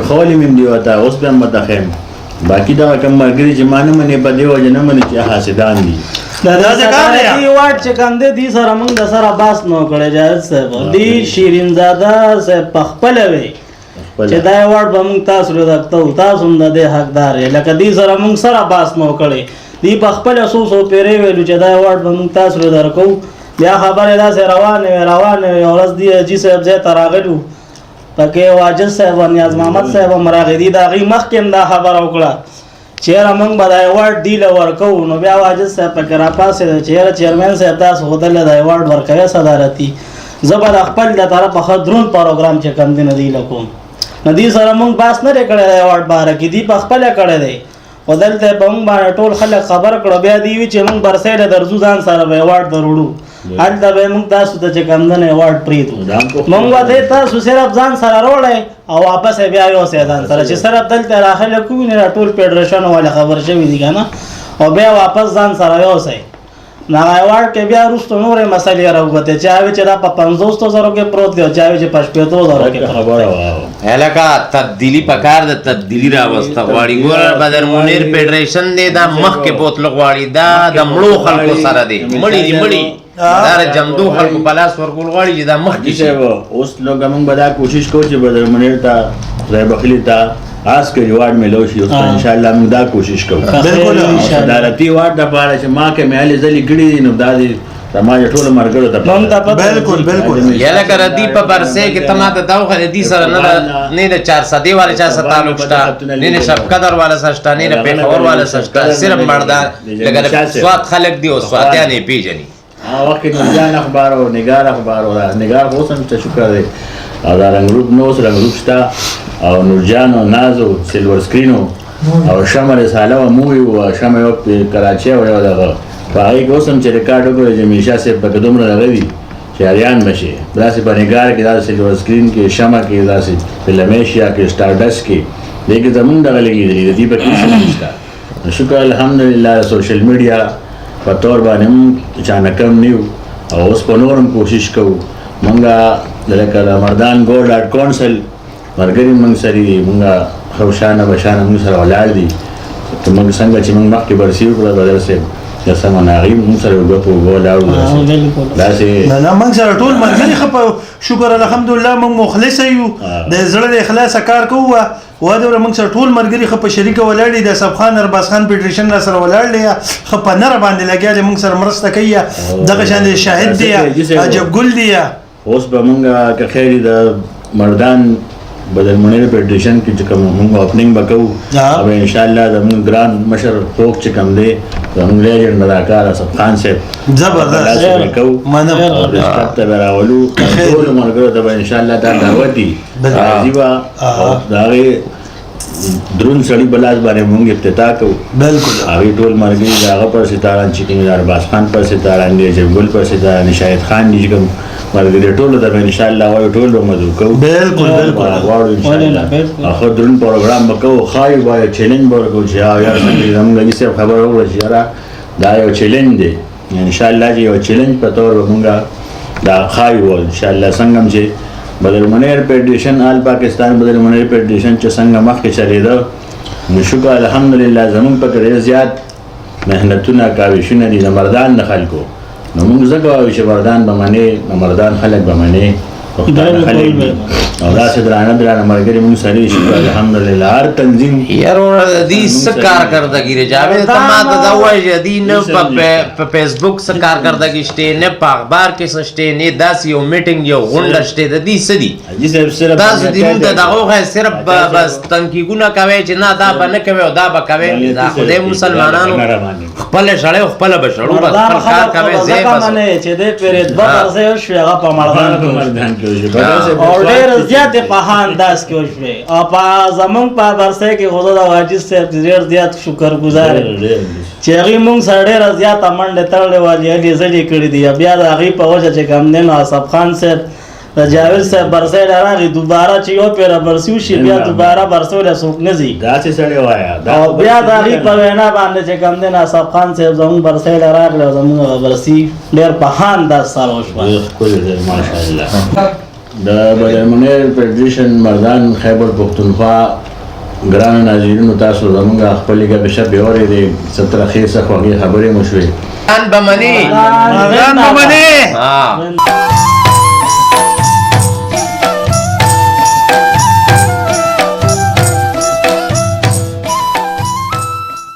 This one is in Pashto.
خولې مې دی وته اوس به هم ورته ښیم. باقي دغه کوم ملګري چې ما نه منې، په دې وجه نه منې چې حاسدان دي. دا دا څه کار دی؟ صدارتي ایوارډ چې کوم دی، دې سره موږ د سره باس نه کړی. جاوید صاحب، دی شیرین زاده صاحب په خپله وی چې دا ایوارډ به موږ تاسو له درکو، تاسو هم د دې حقدار یې. لکه دې سره موږ سره باس نه کړی، دی په خپله څو څو پیرې ویلو چې دا ایوارډ به موږ تاسو له درکو. بیا خبرې داسې روانې وې روانې وې. یوه ورځ دی حاجي صاحب ځای ته راغلو، پکې واجد صاحب او نیاز محمد صاحب هم راغی. دی د هغې مخکې هم دا خبره وکړه چې یاره موږ به دا ایوارډ دی له ورکوو. نو بیا واجد صاحب پکې راپاڅېده چې یاره چیرمن صاحب، تاسو خو دله دا ایوارډ ورکوې صدارتي، زه به د خپل د طرفه ښه دروند پروګرام چې کوم دی نه دی له کوم. نو دې سره موږ باس نه دی کړی د ایوارډ باره کې، دی په خپله کړی دی. خو دلته په موږ باندې ټول خلک خبر کړو. بیا دی وی چې موږ برسې له درځو، ځان سره به ایوارډ دروړو، هلته به موږ تاسو ته چې کوم دی نه ایوارډ پرېږدو. موږ به دی تاسو صرف ځان سره روړی او واپس یې بیا یوسئ ځان سره، چې صرف دلته راخلک وویني، دا ټول فډرېشن والا خبر شوي دي که نه، او بیا واپس ځان سره یوسئ. نو هغه ایوارډ کې بیا وروسته نورې مسلې راووتې، چا وی چې دا په 50,000 کې پروت دی او چا وی چې په 60,000 کې پروت خبره دی. وه. هلکه تبدیلی پکار ده، تبدیلی راوسته غواړي. ګوره بدر منیر فډرېشن دی، دا مخکې بوتلو غواړي، دا د مړو خلکو سره دی، مړي دي مړي، دا د جمدو خلکو په لاس ورکول غواړي چې دا مخکې حاجي شي. صاحب، اوس لږ موږ به دا کوشش کوو چې بدر منیر ته خدای بخښلي ته آس کې ایوارډ میلو شي. اوس ان شاء الله موږ دا کوشش کوو. بالکل. صدارتي ایوارډ دپاره چې ما کې مې هلې ځلې کړي دي، نو دا دې زما د ټولو ملګرو ته موږ ته پته بالکل بالکل. یله که ردی په برسې کې ته ماته دا وښیه، د دې سره نه نه د چارسدې والا چا سره تعلق شته، نه د شبقدر والا سره شته، نه د پېښور والا سره شته، صرف مردان لکه د سوات خلک دي او سواتیان یې پېژني. هغه وخت کې نورجان اخبار او نګار اخبار او نګار خو اوس هم شته، شکر دی، او دا رنګ روپ نو اوس رنګ روپ شته، او نورجان او ناز او سیلور سکرین او شمع رساله وه، مووي وه، شمع یو په کراچۍ او یو دغه په هغې کې اوس هم چې ریکارډ وکړو چې میشا صاحب پکې دومره دغه دي چې اریان به شي. داسې په نګار کې، داسې سیلور سکرین کې، شمع کې، داسې فلمیشیا کې، سټارډسټ کې، دې کې زمونږ دغه لګېدلي، د دې پکې څه نشته. نو شکر الحمدلله سوشل میډیا په تور باندې هم چا نه کم نه یو، او اوس په نور هم کوشش کوو. مونږ لکه د مردان ګولډ آرټ کونسل ملګري مونږ سره دي، مونږ ښه شانه بشانه مونږ سره ولاړ دي. که مونږ څنګه چې مونږ مخکې برسي وکړه بدر صاحب د سمه نه هغوی مونږ سره اوږه په اوږه ولاړ وو. داسې نه نه، موږ سره ټول ملګري ښه په شکر الحمدلله، موږ مخلص یو، د زړه له اخلاصه کار کوو. وا دوره موږ سره ټول ملګري ښه په شریکه ولاړ دي. د صاحب خان ارباز خان فډرېشن را سره ولاړ دی، ښه په نره باندې لګیا دی، موږ سره مرسته کوي. دغه شان دی شاهد دی، عجب ګل دی. اوس به مونږ که خیر د مردان بدر منیر فډرېشن کې چې کوم مونږ اوپننګ به کوو، او ان شاء الله زمونږ ګران مشر خوږ چې کوم دی، زمونږ لیجنډ اداکار اصف خان صاحب، زبردست، کوو منم. او پریس کلب ته به راولو، ټولو ملګرو ته به ان شاء الله دا دعوت دي، راځي به، او د هغې درون سړي په لاس باندې مونږ افتتاح کوو. هغې ټول ملګري د هغه پر ستاران چې کوم د ارباز خان پر ستاران دي، عجب ګل پر ستاران دي، شاهد خان دي، چې کوم ملګري ټولو ته به ان شاء الله وایو، ټول به مدعو کوو. بالکل بالکل. غواړو ان شاء الله ښه درون پروګرام به کوو. ښایي به یو چیلنج به ورکوو چې ها یار څنګه زموږ حاجي صاحب خبره وکړه چې یاره دا یو چیلنج دی، ان شاء الله چې یو چیلنج په طور به مونږ دا ښایي وو ان شاء الله. څنګه هم چې بدر منیر فډرېشن، آل پاکستان بدر منیر فډرېشن چې څنګه مخکې چلېده، نو شکر الحمدلله زمونږ پکې ډېر زیات محنتونه کاوشونه دي د مردان د خلکو. نو مونږ ځکه وایو چې مردان به منې، د مردان خلک به منې، پښتانه خلک دي، او داسې درانه درانه ملګري مونږ سره دي، شکر الحمدلله هر تنظیم. یار وروره د دې څه کارکردګي دی جاوید؟ ته ما ته دا ووایه چې دې نه په فیسبوک څه کارکردګي شته، نه په اخبار کې څه شته، نه داسې یو میټینګ یو غونډه شته. د دې څه دي؟ حاجي صاحب صرف تاسو دې مونږ ته دغه وښیه، صرف بس تنکیګونه کوئ چې نه دا به نه کوئ او دا به کوئ. دا خدای مسلمانانو خپله شړی او خپله به شړو، بس خپل کار کوئ، ځای ځکه بس. منې چې دې پرې دوه برسې وشوې، هغه په مردان کې وشوې. مردان کې وشوې. بدر صاحب او ډېر زیات په ښه انداز کې وشوې. او په زمونږ په برسې کې خو زه د واجد صاحب ډېر زیات شکرګزار یم چې هغې مونږ سره ډېره زیاته منډه تړلې وه، هلې ځلې کړې دي. بیا د هغې په وجه چې کوم دی نو اصف خان صاحب د جاوید صاحب برسې له راغی، دوباره چې یو پېره برسي وشي بیا دوباره برسو له څوک نه ځي. داسې سړی وایه. او بیا د هغې په وینا باندې چې کوم دی نو اصف خان صاحب زمونږ برسې له راغلی او زمونږ هغه برسي ډېر په ښه انداز سره وشوه. ډېر ښکلی دی ماشاءالله. د بدرمنیر فدریشن مردان خیبر پښتونخوا ګرانو ناظرینو، تاسو زمونږ خپلې ګپې شپې اورېدې، څه ترخې څه خوږې خبرې مو شوې. مردان به مني. مردان به مني. ها.